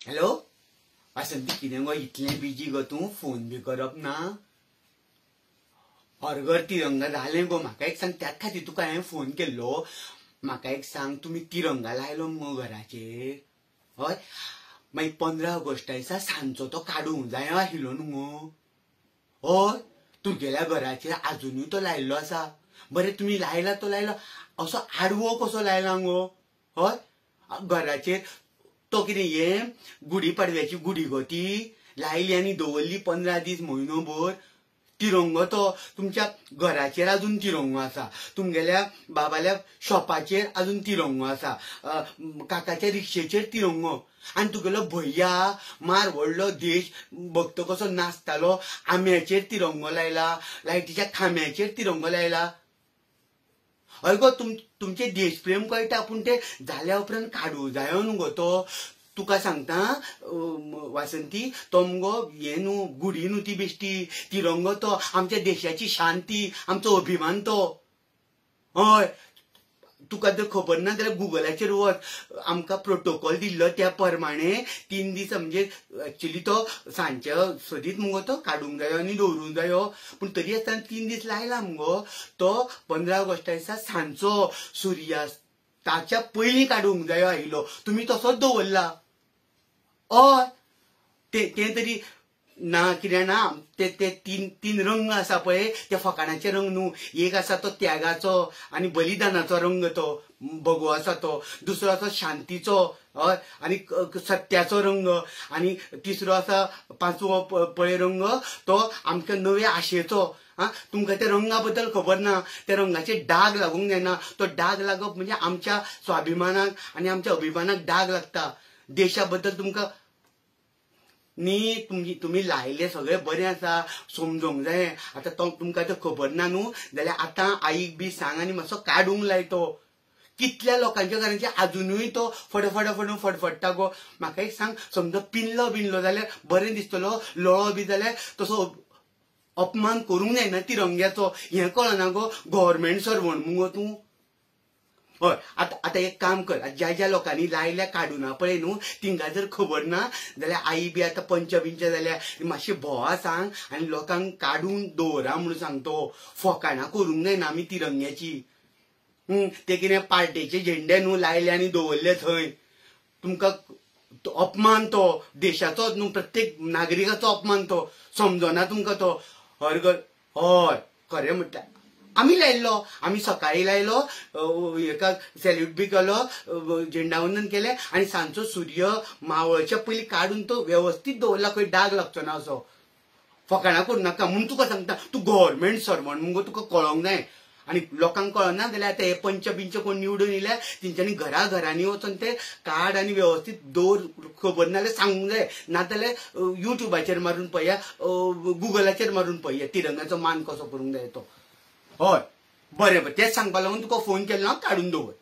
Hello Vasanti, कितें गो इतलें busy गो तूं, फोन बी करप ना? हर घर तिरंगा जालें गो. म्हाका एक सांग, त्याच खातीर तुका हांवें फोन केल्लो. म्हाका एक सांग, तुमी तिरंगा लायलो मुगो घराचेर? हय, मागीर 15 ऑगस्टा दिसा सांजचो तो काडूंक जाय आशिल्लो न्हू गो. हय, तुगेल्या घराचेर आजुनूय तो लायिल्लो आसा. बरें, तुमी लायला तो लायलो, असो आडवो कसो लायला गो? हय, घराचेर तो कितें हें गुडी पाडव्याची गुडी गो ती लायली आनी दवरली 15 दीस म्हयनो भर. तिरंगो तो तुमच्या घराचेर अजून तिरंगो आसा, तुमगेल्या बाबाल्या शॉपाचेर अजून तिरंगो आसा, काकाच्या रिक्षेचेर तिरंगो. आनी तुगेलो भैया मार व्हडलो देश भक्त कसो नाचतालो, आंब्याचेर तिरंगो लायला, लायटीच्या खांब्याचेर तिरंगो लायला. हय गो, तुमचें देशप्रेम कळटा, पूण तें जाल्या उपरांत काडूं जायो न्हू गो तो. तुका सांगता वासंती, तो मुगो हें न्हू, गुडी न्हू ती बेश्टी, तिरंगो तो आमच्या देशाची शांती, आमचो अभिमान तो. हय, तुका जर खबर ना जाल्यार गुगलाचेर वच. आमकां प्रोटोकॉल दिल्लो त्या प्रमाणे 3 दीस, म्हणजे एक्चुली तो सांजच्या सदींच मुगो तो काडूंक जायो आनी दवरूंक जायो, पूण तरी आसतना 3 दीस लायला मुगो तो. 15 ऑगस्टा दिसा सांजचो सुर्यास्ताच्या पयलीं काडूंक जायो आयिल्लो, तुमी तसोच दवरला. हय, तें तरी ना कितें ना, ते ते तीन तीन रंग आसा पळय, ते फकाणाचे रंग न्हू. एक आसा तो त्यागाचो आनी बलिदानाचो रंग, तो भगवो आसा तो. दुसरो आसा शांतीचो, हय, आनी सत्याचो रंग. आनी तिसरो आसा पांचवो पळय रंग, तो आमच्या नवे आशेचो. आं, तुमकां त्या रंगा बद्दल खबर ना, त्या रंगाचे डाग लागूंक जायना. तो डाग लागप म्हणजे आमच्या स्वाभिमानाक आनी आमच्या अभिमानाक डाग लागता. देशा बद्दल तुमकां न्ही, तुमी लायले सगळें बरें आसा, समजोंक जाय. आतां तो तुमकां तर खबर ना न्हू, जाल्यार आतां आईक बी सांग आनी मातसो काडूंक लाय तो. कितल्या लोकांच्या घरांचे आजुनूय तो फडफड फडून फडफडटा गो. म्हाका एक सांग, समजा पिनलो बिनलो जाल्यार बरें दिसतलो, लोळो बी जाल्यार तसो अपमान करूंक जायना तिरंग्याचो. हें कळना गो, गव्हर्मेंट सर्वंट मुगो तूं. हय, आतां आतां एक काम कर, ज्या ज्या लोकांनी लायल्या काडूना पळय न्हू, तिंका जर खबर ना जाल्यार आई बी आतां पंच बिंच जाल्यार मातशें भोवा सांग आनी लोकांक काडून दवरा म्हणून सांग. तो फकाणां करूंक जायना आमी तिरंग्याची. ते कितें पार्टेचे झेंडे न्हू लायले आनी दवरले थंय. तुमकां अपमान तो देशाचोच न्हू, प्रत्येक नागरिकाचो अपमान तो. समजना तुमकां तो. हर घर हय, खरें म्हटल्यार आमी लायल्लो, आमी सकाळीं लायलो, हेका सॅल्यूट बी केलो, झेंडावंदन केलें आनी सांजचो सूर्य मावळच्या पयलीं काडून तो वेवस्थीत दवरला, खंय डाग लागचो ना असो. फकाणां करूं नाका म्हूण तुका सांगता, तूं गव्हर्मेंट सर्वंट मुगो, तुका कळोंक जाय. आनी लोकांक कळना जाल्यार आतां हे पंच बिंच कोण निवडून येयल्या तेंच्यांनी घरा घरांनी वचोन ते काड आनी वेवस्थीत दवर. खबर ना जाल्यार सांगूंक जाय, नाजाल्यार युट्यूबाचेर मारून पळया, गुगलाचेर मारून पळया तिरंगाचो मान कसो करूंक जाय तो. हय, बरें बरें, तेंच सांगपा लागून तुका फोन केलो, काडून दवर.